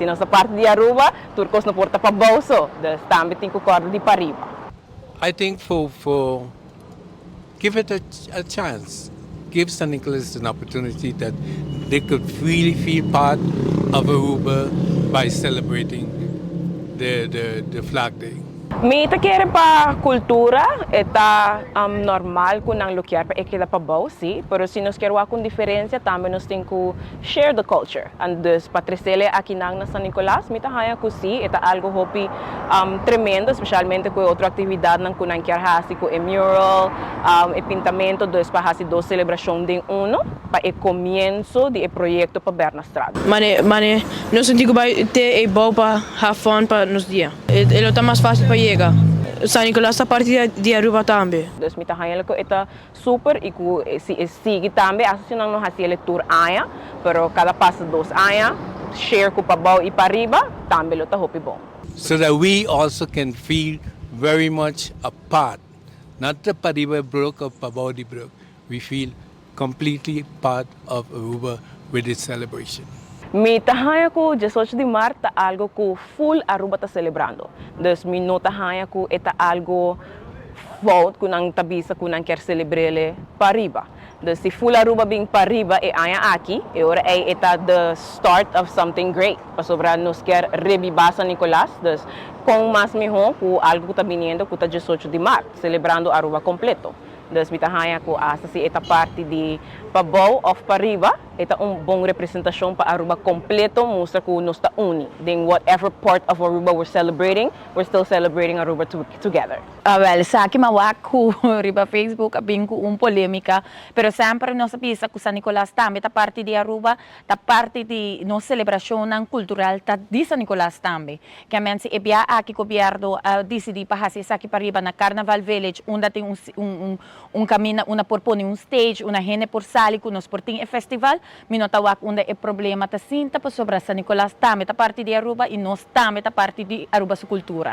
Si nos ta parti di Aruba, tur cos no por ta pabou so, dus tambe tin cu corda di pariba. I think for give it a chance. Give San Nicolas an opportunity that they could really feel part of Aruba by celebrating the Flag Day. Mi ta kere pa cultura ta normal cu nan lo kier pa e keda pabou, si, pero si nos kier cu diferencia, tambe nos tin cu share the culture. And dus pa trece aki nan na San Nicolas, mi ta haya cu si, ta algo hopi tremendo, especialmente cu otro actividad nan cu nan kier hasi cu e mural, e pintamento, dus pa hasi dos celebracion den uno, pa e comienso di e proyecto pa Bernastraat. Mane, mane, nos tin cu bay te e bou pa have fun pa nos dia. E ta mas facil pa yega. San Nicolas ta parti di Aruba tambe. Dus mi ta haya cu ta super y cu si sigui tambe, asina nan no hasi e tur aña, pero cada pasa 2 aña, share cu pabou y pariba, tambe lo ta hopi bon. So that we also can feel very much a part, not the Pariba Brug or Pabou di Brug. We feel completely part of Aruba with this celebration. Mi ta haya cu 18 di maart ta algo cu full Aruba ta celebrando. Dus mi no ta haya cu ta algo fout cu nan ta bisa cu nan kier celebr'e pariba. Dus si full Aruba bin pariba e aña aki, e ora ey ta the start of something great. Pasobra nos kier rebiba San Nicolas, dus con mas miho cu algo cu ta bini, cu ta 18 di maart, celebrando Aruba completo. Dus mi ta haya cu hasta si e ta parti di pabou of pariba, ta un bon representacion pa Aruba completo, mustra cu nos ta uni. Then whatever part of Aruba we're celebrating, we're still celebrating Aruba together. Ah, wel, sa cu m'a wak cu riba Facebook a bin cu un polemica, pero semper nos a bisa cu San Nicolas tambe ta parti di Aruba, ta parti di nos celebracion cultural ta di San Nicolas tambe. Kiermen e biaha aki gobierno a dicidi pa hasi esaki pariba na Carnival Village, unda tin un caminda, unda por pone un stage, unda hende por sali cu nos por tin e festival, mi no ta wak unda e problema ta sinta, pasobra San Nicolas tambe ta parti di Aruba y nos tambe ta parti di Aruba su cultura.